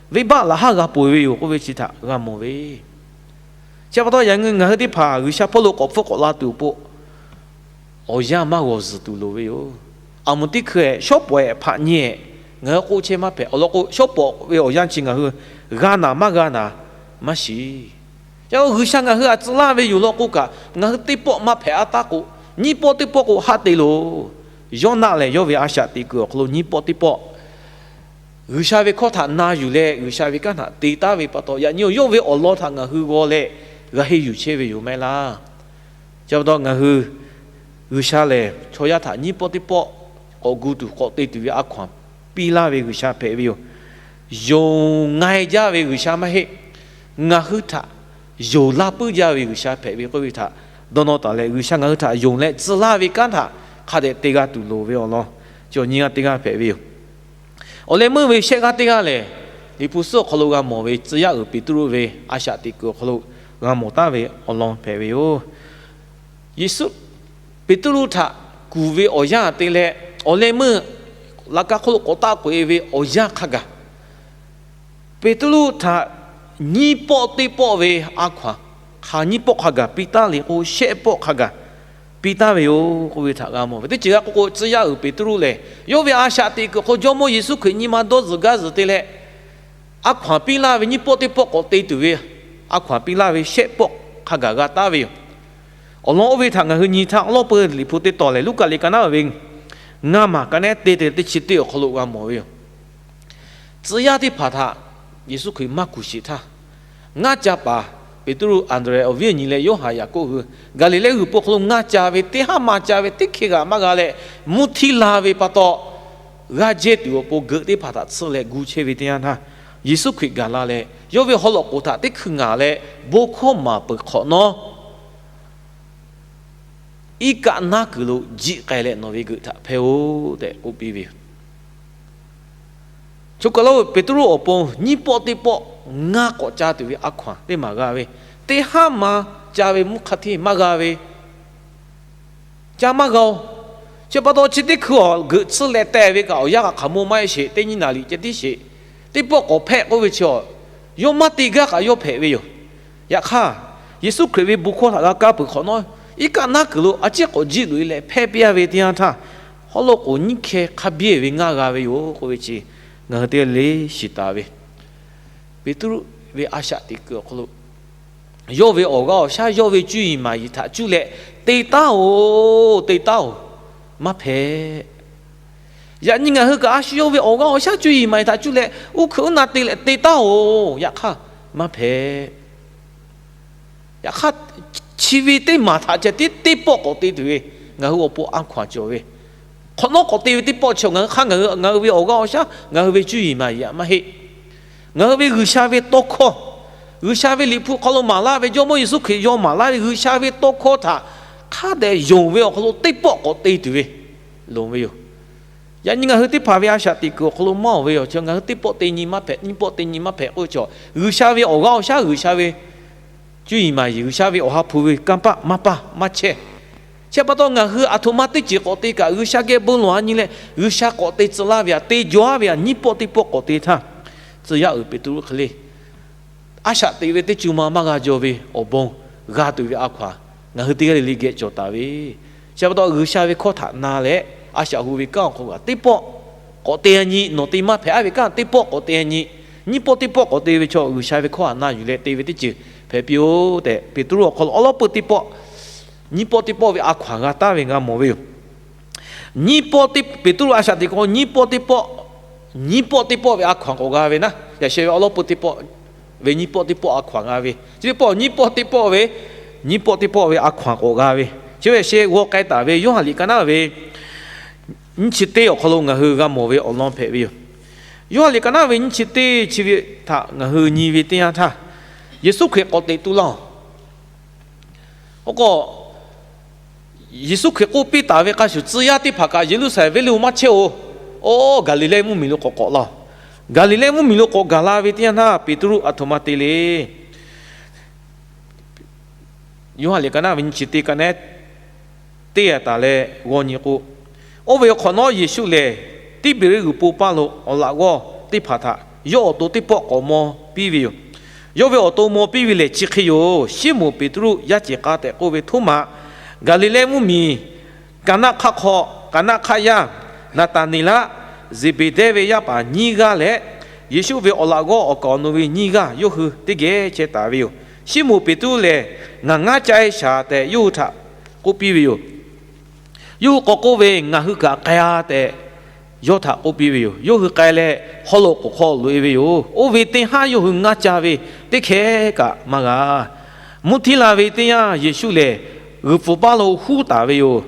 venˇbaˆ laꞈ haˉ g'a peuˬ ve yoˬ k'oˆ ve chi htaꞈ g'a mawˬ ve. Chi pa taw yaꞈ nyi ngaˬ hui teˇ hpaˍ G'uiˬsha hpawˇ lo k'awꞈ hpfuhˆ k'awꞈ la tuˬ awˬ pon awˬ yanˇ maˇ g'awˬ zuhˬ tuˬ loˍ ve yoˬ. Aˬ moˍ teˇ hkui-ehˍ shawˉ pawˍ-ehˍ hpaꞈ nyi-ehˍ, ngaˬ hui k'oˆ chehˇ maˇ hpehꞈ. Awˬ lawn k'o, shawˉ pawˍ ve awˬ yanˇ chi ngaˬ hui g'a naˍ maˇ g'a naˍ maˇ shiˍ. Chi G'uiˬsha ngaˬ hui htaꞈ tcuh laˇ ve yoˬ law k'oˆ kaꞈ, ngaˬ hui teˇ pawˆ maˇ hpehꞈ a taˉ k'o, nyiˇ pawˆ teˇ pawˆ k'o haˆ te loˬ. Yawˇnaˆ lehˬ yawˇ ve a shaꞈ teꞈ kuiˬ awˬ hk'aw lo nyiˇ pawˆ teˇ pawˆ G'uiˬsha ve hkawˇ htaꞈ na yuˬ leh G'uiˬsha ve kanˉ htaꞈ te taˉ ve pa taw, yaꞈ nyi yawˇ ve awˬ lawn htaꞈ ngaˬ hui g'aw leh g'a henˇ yuˬ chehˇ ve yoˬ maˇ heˆ laˇ. Chi pa taw ngaˬ hui G'uiˬsha lehˬ chaw yaˇ htaꞈ nyiˇ pawˆ teˇ pawˆ k'awꞈ gu tuˬ k'awꞈ te tuˬ ve a hkaw-anˬ piˇ laˇ ve G'uiˬsha hpehꞈ ve yoˬ. Yonˍ nga-e jaˇ ve G'uiˬsha maˇ heˆ. Ngaˬ hui htaꞈ yonˍ laˇ puiˉ jaˇ ve G'uiˬsha hpehꞈ ve k'oˆ ve htaꞈ dawˇ nawˇ taˍ leh, G'uiˬsha ngaˬ hui htaꞈ yonˍ leh tcuh laˇ ve kanˉ htaꞈ hk'a dehꞈ te g'a tuˬ loˍ ve awˬ lawn chi awˬ nyi g'aˇ teˇ g'aˇ hpehꞈ ve yoˬ. Awˬ leh meuˇ ve shehˆ g'aˇ teˇ g'aˇ lehˬ, Liꞈ hpu suhˉ awˬ hk'aw lo g'a mawˬ ve tcuh yaˇ uiˍ Peˍtruˆ ve a shaꞈ teꞈ kuiˬ awˬ hk'aw lo g'a mawˬ taˍ ve awˬ lawn hpehꞈ ve yoˬ. Yeˍsuˆ Peˍtruˆ htaꞈ kuˬ ve awˬ yanˇ te leh, awˬ leh meuˇ laꞈ ka hk'oˆ lo k'awꞈ taˆ k'oꞈ e ve awˬ yanˇ hk'a gaˬ, Peˍtruˆ htaꞈ nyiˇ pawˆ teˇ pawˆ ve a hkaw anˬ, hk'aˬ nyiˇ pawˆ hk'a gaˬ piˇ taˉ le k'o, shehˆ pawˆ hk'a gaˬ piˇ taˉ ve yoˬ k'oˆ ve htaꞈ g'a mawˬ ve teˇ ceuˬ g'a k'oˆ k'o, tcuh yaˇ uiˍ Peˍtruˆ lehˬ, yawˇ ve a shaꞈ teꞈ kuiˬ awˬ hk'aw Jawˇmawˇ Yeˍsuˆ Hkriꞈ nyi ma dawˇ zuhˬ gaˇ zuhˬ te leh, a hkaw anˬ piˇ laˇ ve nyiˇ pawˆ teˇ pawˆ k'awꞈ te tuˬ ve, a hkaw anˬ piˇ laˇ ve shehˆ pawˆ hk'a gaˬ g'a taˉ ve yoˬ. Awˬ lawn oˇ ve htaꞈ ngaˬ hui nyi htaˇ, awˬ lawˉ peuˬ Liꞈ hpu teˇ tawn lehˬ, Luˉkaꞈ liꞈ ka naˉ ve ngaˇ maˬ ka naˉ teˇ te teˇ chi teˇ awˬ hk'aw lo g'a mawˬ ve yoˬ. Tcuh yaˇ teˇ hpaˍ htaꞈ Yeˍsuˆ Hkriꞈ maˇ kuˬ sheˍ htaˇ, ngaˇ ca paˍ Peˍtruˆ, Anˍdrehˍ awˬ viˉ awˬ nyi leh Yoˇhanˬ Yaˍkoˆ hui Gaˍliˍlehˇ g'uiˬ po hk'aw lo ngaˇ ca ve teˇ haˉ ma ca ve teˇ hkeh g'aꞈ maˇ g'a leh, mvuhˇ htiˇ la ve pa taw, g'aˇ jehˇ tuˬ awˬ pon geuꞈ teˇ hpaˍ htaꞈ tsuhˇ leh gu chehˇ ve teˇ yanˇ htaˇ, Yeˍsuˆ Hkriꞈ gaˬ la leh, yawˇ ve haw loꞈ k'oˍ htaꞈ teˇ hkui ngaˬ leh, bon hkawˇ maˍ peuˬ hk'awꞈ nawˉ, iˉ kaˆ naˉ kuiˬ lo jiˆ k'ai leh nawˬ ve geuꞈ htaꞈ hpehˇ-oˆ tehꞈ k'oˆ piˇ ve yoˬ. Choˬ kaˬ lo Peˍtruˆ awˬ pon nyiˇ pawˆ teˇ pawˆ ngaˇ k'awꞈ ca tuˬ ve a hkaw anˬ teˇ maˬ g'a ve, teˇ haˉ ma ca ve mvuhˇ hk'a hteˇ maˇ g'a ve, ca maˇ g'a-oˬ. Chi pa taw chi teˇ hkui awˬ geuꞈ tsuhˇ leh teh ve kaꞈ awˬ yanˇ hk'aˬ hk'aˬ mo maˇ heˆ sheˍ, teˇ nyi naˍ riˍ ceh tiˉ sheˍ, teˇ pawˆ k'awꞈ hpehꞈ k'oˆ ve chi awˬ, yawˇ maˇ te gaˇ kaꞈ yawˇ hpehꞈ ve yoˬ. Yaꞈ hk'aˇ, Yeˍsuˆ Hkriꞈ ve bon hkawˇ htaꞈ g'a kaˇ peuˬ hk'awꞈ nawˉ, iˉ kaˆ naˉ kuiˬ lo a ciˉ k'awꞈ jiˆ loꞈ-e leh hpehˇ piˇ-a ve teˇ yanˇ htaˇ, haw loꞈ k'oˍ nyiˇ hkeh hk'a biˇ ve ngaˇ g'a ve yoˬ k'oˆ ve chi ngaˬ hui teˇ g'aˇ le shiˍ taˍ ve, Peˍtruˆ ve a shaꞈ teꞈ kuiˬ awˬ hk'aw lo yawˇ ve awˬ g'aˇ awˬ shaˉ, yawˇ ve cuˇ yiˍ maˍ yiˍ htaꞈ cuˇ leh te taˉ-oˬ, te taˉ-oˬ, maˇ hpehꞈ. Yaꞈ nyi ngaˬ hui kaꞈ a shu yawˇ ve awˬ g'aˇ awˬ shaˉ cuˇ yiˍ maˍ yiˍ htaꞈ cuˇ leh uˉ hkuiꞈ uˉ na te leh te taˉ-oˬ, yaꞈ hk'aˇ maˇ hpehꞈ. Yaꞈ hk'aˇ, chi ve teˇ maˬ htaꞈ ceh tiˉ teˇ pawˆ k'awꞈ te tuˬ ve ngaˬ hui awˬ pon a hkaw anˬ cawˬ ve, hk'awꞈ nawˉ k'awꞈ te ve teˇ pawˆ chi ngaˬ hui hk'aˇ ngaˬ hui, ngaˬ hui ve awˬ g'aˇ awˬ shaˉ, ngaˬ hui ve cuˇ yiˍ maˍ yiˍ htaꞈ maˇ heˆ. Ngaˬ hui ve G'uiˬsha ve tawˇ hkawˇ, G'uiˬsha ve Liꞈ hpu hk'aw lo maˍ laˇ ve, Jawˇmawˇ Yeˍsuˆ Hkriꞈ yawˇ maˍ laˇ ve G'uiˬsha ve tawˇ hkawˇ htaꞈ hk'a dehꞈ yonˍ ve awˬ hk'aw lo teˇ pawˆ k'awꞈ te tuˬ ve loˍ ve yoˬ. Yaꞈ nyi ngaˬ hui teˇ hpaˍ ve a shaꞈ teꞈ kuiˬ awˬ hk'aw lo maˇ oˬ ve yoˬ. Chi ngaˬ hui teˇ pawˆ te nyi maˇ hpehꞈ, nyiˇ pawˆ te nyi maˇ hpehꞈ k'oˆ ve chaw, G'uiˬsha ve awˬ g'aˇ awˬ shaˉ, G'uiˬsha ve cuˇ yiˍ maˍ yiˍ, G'uiˬsha ve awˬ ha hpu ve kanˇ paˆ maˇ paˇ maˇ chehˇ. Chi pa taw ngaˬ hui aˬ htoꞈ ma teˇ ceuˬ k'awꞈ te kaꞈ, G'uiˬsha geh bon lawˬ-a nyi leh G'uiˬsha k'awꞈ te tcuh laˇ ve htaꞈ te jaw-a ve htaꞈ nyiˇ pawˆ teˇ pawˆ k'awꞈ te htaˇ, tcuh yaˇ uiˍ Peˍtruˆ hk'e le, a shaꞈ teꞈ ve teˇ co ma maˇ g'a jaw ve awˬ bon g'a tuˬ ve a hkaw anˬ ngaˬ hui teˇ g'aˇ le le geh cawˬ taˍ ve. Chi pa taw G'uiˬsha ve hkawˇ htaꞈ na leh, a shaꞈ hu ve kanˉ awˬ hk'aw kaꞈ teˇ pawˆ k'awꞈ te-a nyi, nawˬ te maˇ hpehꞈ-a ve kanˉ teˇ pawˆ k'awꞈ te-a nyi, nyiˇ pawˆ teˇ pawˆ k'awꞈ te ve chaw, G'uiˬsha ve hkawˇ htaꞈ na yuˬ leh te ve teˇ ceuˬ hpehꞈ piˇ-oˆ tehꞈ, Peˍtruˆ awˬ hk'aw lo awˉ lawˉ peuˬ teˇ pawˆ, nyiˇ pawˆ teˇ pawˆ ve a hkaw anˬ g'a taˍ ve g'a mawˬ ve yoˬ. Nyiˇ pawˆ teˇ, Peˍtruˆ a shaꞈ teꞈ k'o nyiˇ pawˆ teˇ pawˆ, nyiˇ pawˆ teˇ pawˆ ve a hkaw anˬ k'awꞈ g'a ve naˉ, yaꞈ sheh ve awˉ lawˉ peuˬ teˇ pawˆ ve nyiˇ pawˆ teˇ pawˆ a hkaw anˬ g'a ve, chi teˇ pawˆ nyiˇ pawˆ teˇ pawˆ ve, nyiˇ pawˆ teˇ pawˆ ve a hkaw anˬ k'awꞈ g'a ve, chi ve yaꞈ sheh g'aw k'ai taˍ ve Yoˇhanˬ liꞈ ka naˉ ve nyiˇ chi teˇ awˬ hk'aw lo ngaˬ hui g'a mawˬ ve awˬ lawn hpehꞈ ve yoˬ. Yoˇhanˬ liꞈ ka naˉ ve nyiˇ chi teˇ chi ve htaꞈ ngaˬ hui nyi ve teˇ yanˇ htaˇ, Yeˍsuˆ Hkriꞈ k'awꞈ teꞈ tu laˇ-oˬ. Oˇ k'o, Yeˍsuˆ Hkriꞈ k'oˆ piˇ taˍ ve hk'a shuˍ, tcuh yaˇ teˇ hpaˍ kaꞈ Yeˍruˆsaˍlehnˍ venˇ lo maˇ chehˇ-oˬ. Oˇ, Gaˍliˍlehˇ mvuhˇmiˬ lo k'awꞈ k'awꞈ laˇ-oˬ. Gaˍliˍlehˇ mvuhˇmiˬ lo k'awꞈ gaˬ la ve teˇ yanˇ htaˇ, Peˍtruˆ aˬ htoꞈ ma te le. Yoˇhanˬ liꞈ ka naˉ ve nyiˇ chi teˇ ka naˉ teˇ a taˍ leh g'aw nyi k'o, oˇ ve awˬ hk'awꞈ nawˉ Yeˍsuˆ lehˬ, Tiˇbeˍriˆ g'uiˬ po paˇ lo awˬ laꞈ g'awˇ teˇ hpaˍ htaꞈ yawˇ awˬ to teˇ pawˆ k'awꞈ maw piˇ ve yoˬ. Yawˇ ve awˬ to maw piˇ ve lehˬ, chi hk'e yoˬ. Siˉmonˍ Peˍtruˆ yaˇ ceˬ k'a tehꞈ k'oˆ ve Htoˉmaꞈ, Gaˍliˍlehˇ mvuhˇmiˬ Kaˍnaˆ hk'aˆ hk'aw Kaˍnaˆ hk'aˆ yaˇ Naˍtaˍneˍlaˆ, Zeˍbeˍdehˇ ve yaˇ paˍ nyiˇ g'aˇ leh, Yeˍsuˆ ve awˬ laꞈ g'awˇ awˬ kaˍ awˬ nu ve nyiˇ g'aˇ yawˇ hui teˇ geh chehˇ taˍ ve yoˬ. Siˉmonˍ Peˍtruˆ lehˬ, Ngaˬ ngaˇ ca-e shaˍ tehꞈ yawˇ hui htaꞈ k'oˆ piˇ ve yoˬ. Yawˇ hui k'awꞈ k'oˆ ve, Ngaˬ hui kaꞈ k'ai-a tehꞈ yawˇ htaꞈ k'oˆ piˇ ve yoˬ. Yawˇ hui k'ai leh, haw loꞈ k'oˍ hk'aw loꞈ-e ve yoˬ. Oˇ ve teˇ haˉ yawˇ hui ngaˇ ca ve teˇ hkeh kaꞈ maˇ g'a. Mvuhˇ htiˇ la ve teˇ yanˇ, Yeˍsuˆ lehˬ g'uiˬ pfuhˍ paˇ lo huˉ taˍ ve yoˬ.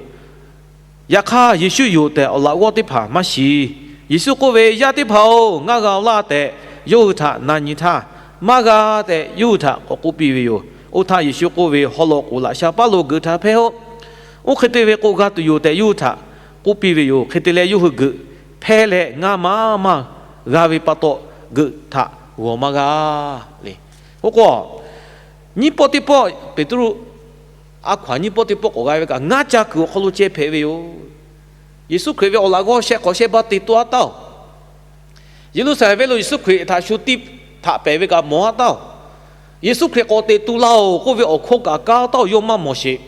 Yaꞈ hk'aˇ, Yeˍsuˆ yoˬ tehꞈ awˬ laꞈ g'awˇ teˇ hpaˍ maˇ shiˍ. Yeˍsuˆ k'oˆ ve, Yaˇ teˇ hpaˍ-oˬ, ngaˇ g'a-oˬ laˇ tehꞈ yawˇ hui htaꞈ na nyi htaˇ, Maˇ g'a tehꞈ yawˇ hui htaꞈ k'awꞈ k'oˆ piˇ ve yoˬ. Oˇ htaˇ Yeˍsuˆ k'oˆ ve, Haw lawˬ k'oˍ laꞈ sha paˉ lo geuꞈ htaꞈ hpehˇ-oˆ. Oˇ hk'e te ve k'o, g'a tuˬ yoˬ tehꞈ yawˇ hui htaꞈ k'oˆ piˇ ve yoˬ. Hk'e te leh, yawˇ hui geuꞈ hpehˇ leh, ngaˇ maˇ maˇ g'a ve pa taw, geuꞈ htaꞈ g'awˬ maˇ g'a le. Oˇ k'o, nyiˇ pawˆ teˇ pawˆ, Peˍtruˆ a hkaw-anˬ nyiˇ pawˆ teˇ pawˆ k'awꞈ g'a ve kaꞈ, ngaˇ ca kuiˬ awˬ hk'aw lo ceh hpehꞈ ve yoˬ. Yeˍsuˆ Hkriꞈ ve awˬ laꞈ g'awˇ shehˆ hk'awꞈ shehˆ baˆ te toˇ-a taˇ-oˬ. Yeˍruˆsaˍlehnˍ venˇ lo Yeˍsuˆ Hkriꞈ htaꞈ shu tiˇ htaꞈ pehˬ ve kaꞈ mawˬ-a taˇ-oˬ. Yeˍsuˆ Hkriꞈ k'awꞈ teꞈ tu la-oˬ k'oˆ ve awˬ hkawˇ kaꞈ kaˇ taˇ-oˬ, yawˇ maˇ mawˬ sheˍ.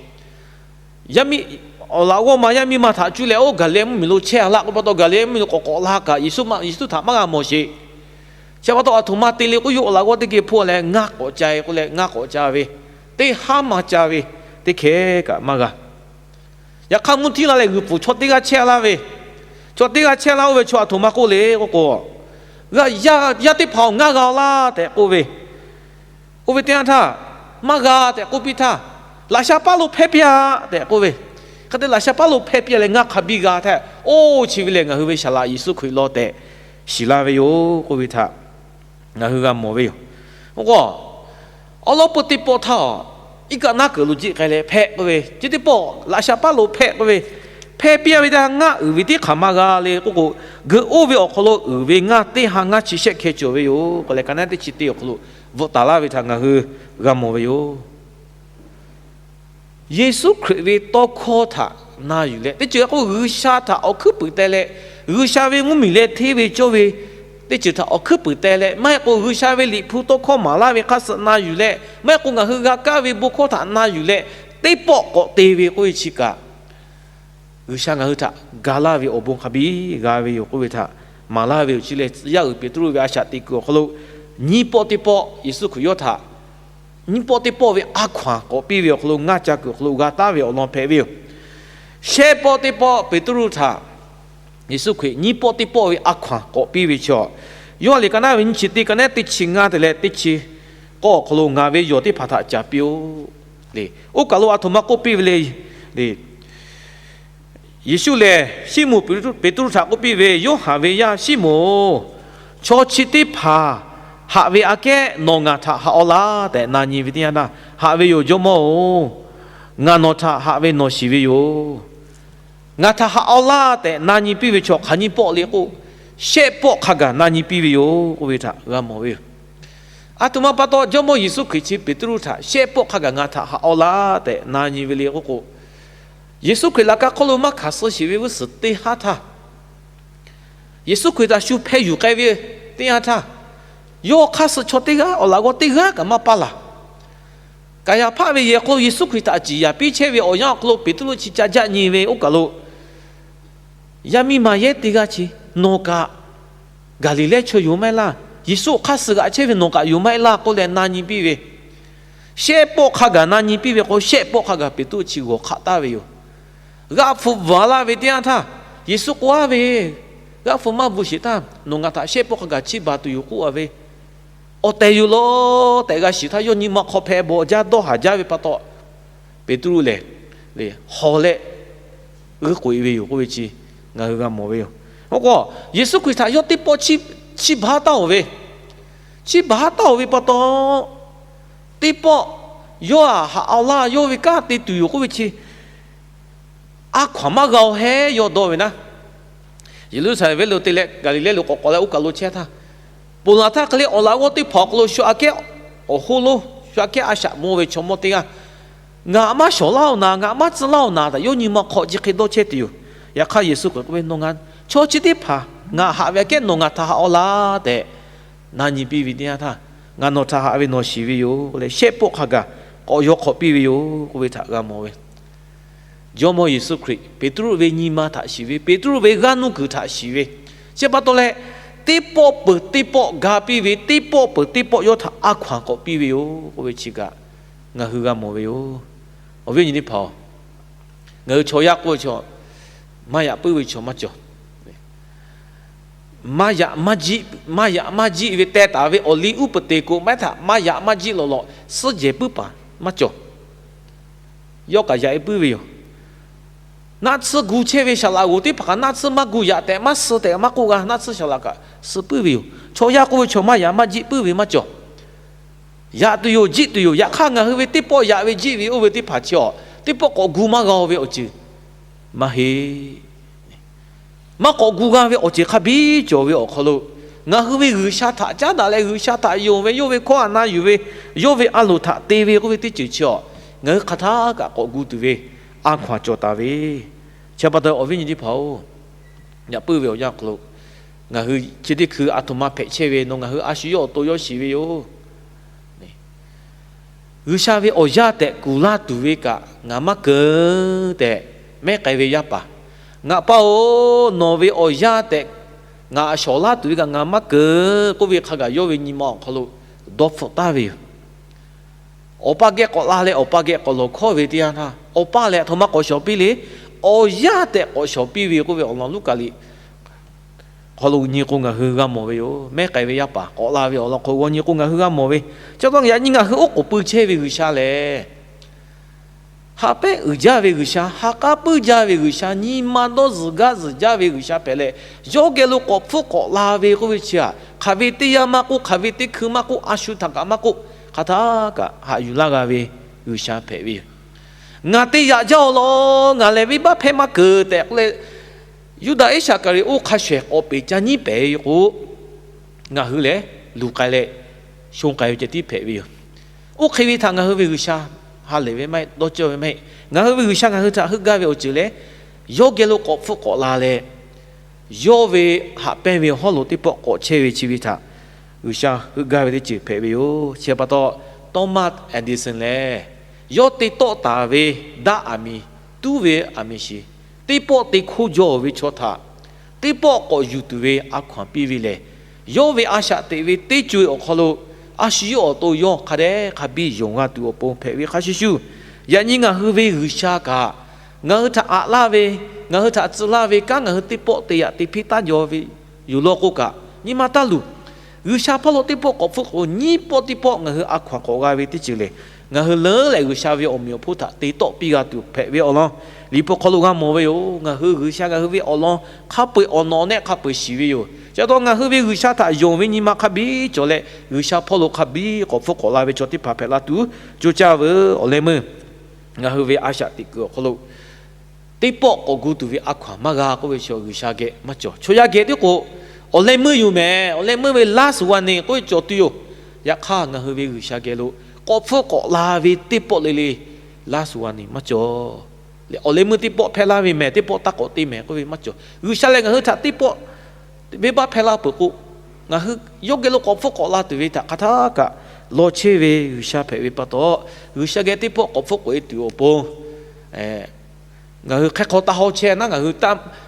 Yaˇ miˇ, awˬ laꞈ g'awˇ ma yaˇ miˇ ma htaꞈ cuˇ leh, oˇ Gaˍliˍlehˍ mvuhˇmiˬ lo chehˇ-a laˇ k'oˆ pa taw, Gaˍliˍlehˍ mvuhˇmiˬ lo k'awꞈ k'awꞈ la kaꞈ, Yeˍsuˆ maˇ, Yeˍsuˆ htaꞈ maˇ g'a mawˬ sheˍ. Chi pa taw, aˬ htoꞈ ma te le k'oˆ, yawˇ awˬ laꞈ g'awˇ teˇ geh hpawˇ leh ngaˇ k'awꞈ ca-e k'oˆ leh, ngaˇ k'awꞈ ca ve, teˇ haˉ maˇ ca ve, teˇ hkeh kaꞈ maˇ g'a. Yaꞈ hk'aˇ, mvuhˇ htiˇ la leh g'uiˬ pfuhˍ chaw teˇ g'aˇ chehˇ-a laˇ ve, chaw teˇ g'aˇ chehˇ laˇ oˇ ve chaw aˬ htoꞈ ma k'oˆ le k'oˆ k'o, g'a, yaˇ, yaˇ teˇ hpaˍ-oˬ, ngaˇ g'a-aw laˇ tehꞈ k'oˆ ve. Oˇ ve teˇ yanˇ htaˇ, maˇ g'a tehꞈ k'oˆ piˇ htaˇ, laꞈ sha paˉ lo hpehˇ piˇ-a tehꞈ k'oˆ ve. Hk'e te laꞈ sha paˉ lo hpehˇ piˇ leh ngaˇ hk'a biˇ g'a htaˇ, oˇ chi ve lehˬ ngaˬ hui ve Saˍ laꞈ Yeˍsuˆ Hkriꞈ law tehꞈ shiˍ laˇ ve yoˬ k'oˆ ve htaꞈ ngaˬ hui g'a mawˬ ve yoˬ. Oˇ k'o, awˉ lawˉ peuˇ teˇ pawˆ htaˇ, iˉ kaˆ naˉ keunˍ lo jiˆ k'ai leh hpehꞈ k'oˆ ve, chi teˇ pawˆ laꞈ sha paˉ lo hpehꞈ k'oˆ ve, hpehˇ piˇ-a ve htaˇ ngaˇ uiˍ ve teˇ hk'aˬ maˇ g'a le k'oˆ k'o, geuꞈ oˇ ve awˬ hk'aw lo uiˍ ve ngaˇ teˇ ha ngaˇ chi shehˆ hkeh cawˬ ve yoˬ k'oˆ leh, ka naˉ teˇ chi te awˬ hk'aw lo bvuhꞈ taˍ laˇ ve htaꞈ ngaˬ hui g'a mawˬ ve yoˬ. Yeˍsuˆ Hkriꞈ ve tawˇ hkawˇ htaꞈ na yuˬ leh, teˇ ceuˬ k'o G'uiˬsha htaꞈ awˬ hkuiˉ puiˍ teh leh, G'uiˬsha ve mvuhˇmiˬ leh hteˇ ve cawˇ ve teˇ ceuˬ htaꞈ awˬ hkuiˉ puiˍ teh leh, maˇ heˆ k'o G'uiˬsha ve Liꞈ hpu tawˇ hkawˇ maˍ laˇ ve hk'aˇ suh na yuˬ leh, maˇ heˆ k'o ngaˬ hui g'a kaˇ ve bon hkawˇ htaꞈ na yuˬ leh, teˇ pawˆ k'awꞈ te ve k'oˆ ve chi kaꞈ, G'uiˬsha ngaˬ hui htaꞈ ga laˇ ve awˬ bon hk'a biˇ g'a ve yoˬ k'oˆ ve htaꞈ maˍ laˇ ve yoˬ. Chi lehˬ, yaˇ uiˍ Peˍtruˆ ve a shaꞈ teꞈ kuiˬ awˬ hk'aw lo nyiˇ pawˆ teˇ pawˆ Yeˍsuˆ Hkriꞈ yawˇ htaꞈ nyiˇ pawˆ teˇ pawˆ ve a hkaw-anˬ k'awꞈ piˇ ve awˬ hk'aw lo ngaˇ ca kuiˬ awˬ hk'aw lo g'a taˍ ve awˬ lawn hpehꞈ ve yoˬ. Shehˆ pawˆ teˇ pawˆ Peˍtruˆ htaꞈ Yeˍsuˆ Hkriꞈ nyiˇ pawˆ teˇ pawˆ ve a hkaw-anˬ k'awꞈ piˇ ve chaw, Yoˇhanˬ liꞈ ka naˉ ve nyiˇ chi teˇ, ka naˉ teˇ chi ngaˇ te leh teˇ chi k'awˇ awˬ hk'aw lo, Ngaˬ ve yawˬ teˇ hpaˍ htaꞈ caˍ piˇ-oˆ le. Oˇ kaˬ lo aˬ htoꞈ ma k'oˆ piˇ ve le. Yeˍsuˆ lehˬ Siˉmonˍ Peˍtruˆ htaꞈ k'oˆ piˇ ve, Yoˇhanˬ ve yaˇ Siˉmonˍ-oˬ, chaw chi teˇ hpaˍ haꞈ ve aꞈ kehˉ nawˬ ngaˬ htaꞈ haꞈ-aw laˇ tehꞈ na nyi ve teˇ yanˇ htaˇ, Haꞈ ve yoˬ, Jawˇmawˇ-oˬ, ngaˬ nawˬ htaꞈ haꞈ ve nawˬ shiˍ ve yoˬ. Ngaˬ htaꞈ haꞈ-aw laˇ tehꞈ na nyi piˇ ve chaw hk'aˬ nyiˇ pawˆ le k'o, shehˆ pawˆ hk'a gaˬ na nyi piˇ ve yoˬ k'oˆ ve htaꞈ g'a mawˬ ve yoˬ. Aˬ htoꞈ ma pa taw Jawˇmawˇ Yeˍsuˆ Hkriꞈ chi Peˍtruˆ htaꞈ shehˆ pawˆ hk'a gaˬ ngaˬ htaꞈ haꞈ-aw laˇ tehꞈ na nyi ve le k'oˆ k'o, Yeˍsuˆ Hkriꞈ laꞈ ka hk'oˆ lo maˇ hkanˍ suh sheˍ ve g'uˇ suhˍ teˇ haˉ htaˇ, Yeˍsuˆ Hkriꞈ htaꞈ shu hpeh yuˬ k'ai ve teˇ yanˇ htaˇ, yawˇ hk'aˇ suh chaw teˇ g'aˇ awˬ laꞈ g'awˇ teˇ g'aˇ kaꞈ maˇ paˇ laˬ. Kaˍyaˍhpaˆ ve yehˬ hk'aw lo Yeˍsuˆ Hkriꞈ htaꞈ ciˍ yanˍ piˇ chehˇ ve awˬ yanˇ awˬ hk'aw lo Peˍtruˆ chi ca jaˆ nyi ve oˇ kaˬ lo, Yaˇ miˇ ma yehˉ teˇ g'aˇ chi, Nawˬ kaꞈ Gaˍliˍlehˇ chaw yoˬ maˇ heˆ laˇ. Yeˍsuˆ hk'aˇ suh g'aꞈ chehˇ ve nawˬ kaꞈ yoˬ maˇ heˆ laˇ k'oˆ leh na nyi piˇ ve, shehˆ pawˆ hk'a gaˬ na nyi piˇ ve k'o, shehˆ pawˆ hk'a gaˬ Peˍtruˆ chi g'awˬ hk'aˆ taˍ ve yoˬ. G'aˆ hpu bvuhꞈ laˇ ve teˇ yanˇ htaˇ, Yeˍsuˆ k'oˆ-a ve, G'aˆ hpu maˇ bvuhꞈ sheˍ htaˇ nawˬ ngaˬ htaꞈ shehˆ pawˆ hk'a gaˬ chiˇ baˬ tuˬ yoˬ k'oˆ-a ve, awˬ tehˬ yoˬ law tehꞈ g'a shiˍ htaˇ, yawˇ nyi ma hk'aw hpehꞈ bawˬ jaˇ dawˇ haˍ jaˇ ve pa taw, Peˍtruˆ lehˬ, haw leh g'uiˇ k'oꞈ-e ve yoˬ k'oˆ ve chi ngaˬ hui g'a mawˬ ve yoˬ. Oˇ k'o, Yeˍsuˆ Hkriꞈ htaꞈ yawˇ teˇ pawˆ chiˇ baˬ taˉ-oˬ ve, chiˇ baˬ taˉ-oˬ ve pa taw, teˇ pawˆ yawˇ aꞈ haꞈ-aw laˇ, yawˇ ve kanˉ te tuˬ yoˬ k'oˆ ve chi, a hkaw-anˬ maˇ g'a-o hehˉ yawˇ dawˇ ve naˉ. Yeˍruˆsaˍlehnˍ venˇ lo te leh Gaˍliˍlehˇ lo k'awꞈ k'awꞈ leh oˇ kaˬ lo chehˇ htaˇ, ponˬ laˬ htaˇ hk'e le awˬ laꞈ g'awˇ teˇ hpaˍ awˬ hk'aw lo shu aꞈ kehˉ awˬ hoˉ lonˉ, shu aꞈ kehˉ a shaꞈ mawˇ ve chaw mawˇ teˇ g'aˇ, Ngaˬ maˇ shawˍ laˇ-oˬ naˍ, ngaˬ maˇ tcuh laˇ-oˬ naˍ tehꞈ yawˇ nyi ma hk'aw chi hk'e dawˇ chehˇ tuˬ yoˬ. Yaꞈ hk'aˇ Yeˍsuˆ Hkriꞈ k'oˆ ve, Nawˬ ngaˬ chaw chi teˇ hpaˍ ngaˬ haꞈ ve aꞈ kehˉ nawˬ ngaˬ htaꞈ haꞈ-aw laˇ tehꞈ na nyi piˇ ve teˇ yanˇ htaˇ, Ngaˬ nawˬ htaꞈ haꞈ ve nawˬ shiˍ ve yoˬ k'oˆ leh, shehˆ pawˆ hk'a gaˬ k'awꞈ yaw hk'awꞈ piˇ ve yoˬ k'oˆ ve htaꞈ g'a mawˬ ve. Jawˇmawˇ Yeˍsuˆ Hkriꞈ Peˍtruˆ ve nyi ma htaꞈ shiˍ ve, Peˍtruˆ ve g'aˇ nuˇ kuiˬ htaꞈ shiˍ ve, chi pa taw leh, teˇ pawˆ peuˬ teˇ pawˆ ga piˇ ve, teˇ pawˆ peuˬ teˇ pawˆ yawˇ htaꞈ a hkaw-anˬ k'awꞈ piˇ ve yoˬ k'oˆ ve chi kaꞈ, ngaˬ hui g'a mawˬ ve yoˬ. Awˬ viˉ awˬ nyi teˇ hpaˍ-oˬ, ngaˬ hui chaw yaˇ k'oˆ ve chaw, maˇ yaꞈ puiˉ ve chaw maˇ cawˬ. Maˇ yaꞈ maˇ jiˆ, maˇ yaꞈ maˇ jiˆ ve teh taˍ ve awˬ liˇ uˉ peunˍ te k'o, maˇ htaꞈ maˇ yaꞈ maˇ jiˆ lawˬ lawˬ suhˉ jehˬ puiˉ paˍ maˇ cawˬ. Yawˇ kaꞈ yaꞈ-e puiˉ ve yoˬ. Naˆ tsuhˇ gu chehˇ ve saˍ laꞈ g'oˍ teˇ hpaˍ kaꞈ naˆ tsuhˇ maˇ gu yaꞈ tehꞈ maˇ suh tehꞈ maˇ k'oˆ g'a, naˆ tsuhˇ saˍ laꞈ kaꞈ suh puiˉ ve yoˬ. Chaw yaˇ k'oˆ ve chaw maˇ yaꞈ maˇ jiˆ puiˉ ve maˇ cawˬ. Yaꞈ tuˬ yoˬ, jiˆ tuˬ yoˬ. Yaꞈ hk'aˇ, ngaˬ hui ve teˇ pawˆ yaꞈ ve jiˆ ve oˇ ve teˇ hpaˍ chi awˬ, teˇ pawˆ k'awꞈ gu maˇ g'a ve awˬ ceuˬ maˇ heˆ. Maˇ k'awꞈ gu g'a ve awˬ ceuˬ hk'a biˇ cawˬ ve awˬ hk'aw lo, ngaˬ hui ve G'uiˬsha htaꞈ caˉ daꞈ leh G'uiˬsha htaꞈ yonˍ ve, yawˇ ve hkawˇ htaꞈ na yuˬ ve, yawˇ ve a loˍ htaꞈ te ve k'oˆ ve teˇ ceuˬ chi awˬ, ngaˬ hui hk'aˬ htaˇ kaꞈ k'awꞈ gu tuˬ ve a hkaw-anˬ cawˬ taˍ ve. Chi pa taw awˬ viˉ nyi teˇ hpaˍ-oˬ, yaꞈ puiˉ ve awˬ yanˇ hk'aw lo ngaˬ hui chi teˇ hkui a htoꞈ ma hpehꞈ chehˇ ve, nawˬ ngaˬ hui a shu yawˇ awˬ to yawˇ shiˍ ve yoˬ. G'uiˬsha ve awˬ yaˇ tehꞈ kuˬ laˇ tuˬ ve kaꞈ ngaˬ maˇ keunˍ tehꞈ mehˉ k'ai ve yaˇ paˍ, ngaˬ pa-oˬ, nawˬ ve awˬ yaˇ tehꞈ ngaˬ shawˍ laˇ tuˬ ve kaꞈ ngaˬ maˇ keunˍ k'oˆ ve hk'a gaˬ yawˇ ve nyi ma awˬ hk'aw lo dawˇ hpfuhˆ taˍ ve yoˬ. Awˬ pa geh k'awꞈ la leh awˬ pa geh k'awꞈ lawˬ hkawˇ ve teˇ yanˇ htaˇ, awˬ pa lehˬ aˬ htoꞈ ma k'awꞈ shawˍ piˇ le, awˬ yaˇ tehꞈ k'awꞈ shawˍ piˇ ve k'oˆ ve awˬ lawn Luˉkaꞈ liꞈ hk'aw lo nyi k'o ngaˬ hui g'a mawˬ ve yoˬ. Mehˉ k'ai ve yaˇ paˍ k'awꞈ la ve awˬ lawn hk'aw g'aw nyi k'o ngaˬ hui g'a mawˬ ve. Chi pa taw yaꞈ nyi ngaˬ hui oˉ k'oˍ pui chehˇ ve G'uiˬsha lehˬ, ha pehˉ uiˍ jaˇ ve G'uiˬsha, ha k'aˉ puiˉ jaˇ ve G'uiˬsha, nyi ma dawˇ zuhˬ gaˇ zuhˬ jaˇ ve G'uiˬsha hpehꞈ leh, yawˇ geh lo k'awꞈ hpfuhˆ k'awꞈ la ve k'oˆ ve chi htaꞈ hk'aˬ ve teˇ yanˇ maˇ k'oˆ, hk'aˬ ve teˇ hkui maˇ k'oˆ, a shu htaꞈ kaꞈ maˇ k'oˆ, hk'aˬ htaˇ kaꞈ haꞈ yuˬ laˇ g'a ve G'uiˬsha hpehꞈ ve yoˬ. Ngaˬ te yaꞈ jaˇ awˬ lawn ngaˬ lehˬ venˇbaˆ hpehˇ maˇ keunˍ tehꞈ k'oˆ leh, Yuˇdaꞈ Iˉsaˍkaˍriˍoˆ hk'a shehˍ k'awꞈ peˍ ca nyiˉ pehˍ ve k'o, ngaˬ hui lehˬ luˬ k'ai leh shonˇ k'ai ve ceh tiˉ hpehꞈ ve yoˬ. Oˇ hk'e ve htaꞈ ngaˬ hui ve G'uiˬsha ha lehˬ ve maˇ heˆ, dawˇ cawˇ ve maˇ heˆ. Ngaˬ hui ve G'uiˬsha ngaˬ hui htaꞈ heuˆ gaˇ ve awˬ ceuˬ lehˬ, yawˇ geh lo k'awꞈ hpfuhˆ k'awꞈ la leh, yawˇ ve haꞈ pehnˇ ve hawˉ lo teˇ pawˆ k'awꞈ chehˇ ve chi ve htaꞈ G'uiˬsha heuˆ gaˇ ve teˇ ceuˬ hpehꞈ ve yoˬ. Chi pa taw, Thomas Edison lehˬ, yawˇ te tawˆ taˍ ve daˆ aˬ miˍ, tuˉ ve aˬ miˍ shiˍ, teˇ pawˆ te hkoˇ jaw ve chaw htaꞈ teˇ pawˆ k'awꞈ yuˬ tuˬ ve a hkaw-anˬ piˇ ve lehˬ, yawˇ ve a shaꞈ teꞈ ve teˇ co-e awˬ hk'aw lo a shu yawˇ awˬ to yawˇ hk'a dehꞈ hk'a biˇ yonˍ g'a tuˬ awˬ pon hpehꞈ ve hk'a shuˍ shuˍ, yaꞈ nyi ngaˬ hui ve G'uiˬsha kaꞈ ngaˬ hui htaꞈ aꞈ laˇ ve, ngaˬ hui htaꞈ tcuh laˇ ve kanˉ ngaˬ hui teˇ pawˆ te yaꞈ te hpiˇ taˉ jaw ve yoˬ law k'o kaꞈ nyi ma taˇ luˬ. G'uiˬsha hpawˇ lo teˇ pawˆ k'awꞈ hpfuhˆ k'o, nyiˇ pawˆ teˇ pawˆ ngaˬ hui a hkaw-anˬ k'awꞈ g'a ve teˇ ceuˬ lehˬ, ngaˬ hui leuˉ leh G'uiˬsha ve awˬ meꞈ awˬ hponˇ htaꞈ te tawˆ piˇ g'a tuˬ hpehꞈ ve awˬ lawn Liꞈ hpu hk'aw lo g'a mawˬ ve yoˬ. Ngaˬ hui G'uiˬsha ngaˬ hui ve awˬ lawn hk'a peu-eˬ awˬ nawꞈ nehˆ hk'a peu-eˬ shiˍ ve yoˬ. Chi pa taw ngaˬ hui ve G'uiˬsha htaꞈ yonˍ ve nyi ma hk'a biˇ cawˬ leh, G'uiˬsha hpawˇ lo hk'a biˇ k'awꞈ hpfuhˆ k'awꞈ la ve chaw teˇ hpaˍ hpehꞈ la tuˬ coˇ caˇ veuˬ. Awˬ leh meuˇ ngaˬ hui ve a shaꞈ teꞈ kuiˬ awˬ hk'aw lo teˇ pawˆ k'awꞈ gu tuˬ ve a hkaw-anˬ maˇ g'a k'oˆ ve chi G'uiˬsha geh maˇ cawˬ. Chaw yaˇ geh tiˉ k'o, awˬ leh meuˇ yoˬ mehˍ, awˬ leh meuˇ ve last warning k'oˆ ve cawˬ tuˬ yoˬ. Yaꞈ hk'aˇ, ngaˬ hui ve G'uiˬsha geh lo k'awꞈ hpfuhˆ k'awꞈ la ve teˇ pawˆ le le last warning maˇ cawˬ. Leh awˬ leh meuˇ teˇ pawˆ hpehˇ laˇ ve mehˍ, teˇ pawˆ taˇ k'awꞈ te mehˍ k'oˆ ve maˇ cawˬ. G'uiˬsha lehˬ ngaˬ hui htaꞈ teˇ pawˆ venˇbaˆ hpehˇ laˇ peuˬ k'o, ngaˬ hui yawˇ geh lo k'awꞈ hpfuhˆ k'awꞈ la tuˬ ve htaꞈ hk'aˬ htaˇ kaꞈ law chehˇ ve G'uiˬsha hpehꞈ ve pa taw, G'uiˬsha geh teˇ pawˆ k'awꞈ hpfuhˆ k'oꞈ-e tuˬ awˬ pon ngaˬ hui hk'e hk'aw taˇ hawˇ chehˇ naˉ, ngaˬ hui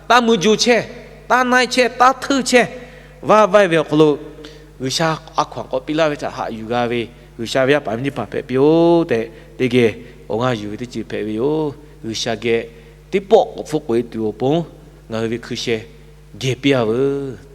taˇ mui jo chehˇ, taˇ na-e chehˇ, taˇ hteˇ chehˇ, vaˇ vaiˇ ve awˬ hk'aw lo G'uiˬsha a hkaw-anˬ k'awꞈ piˇ laˇ ve htaꞈ haꞈ yuˬ g'a ve G'uiˬsha ve yaˇ paˍ miˇ teˇ hpaˍ hpehꞈ piˇ-oˬ tehꞈ, teˇ geh awˬ g'aˇ yuˬ ve teˇ ceuˬ hpehꞈ ve yoˬ. G'uiˬsha geh teˇ pawˆ k'awꞈ hpfuhˆ k'oꞈ-e tuˬ awˬ pon ngaˬ hui ve hkui sheh geh piˇ-a veuˬ.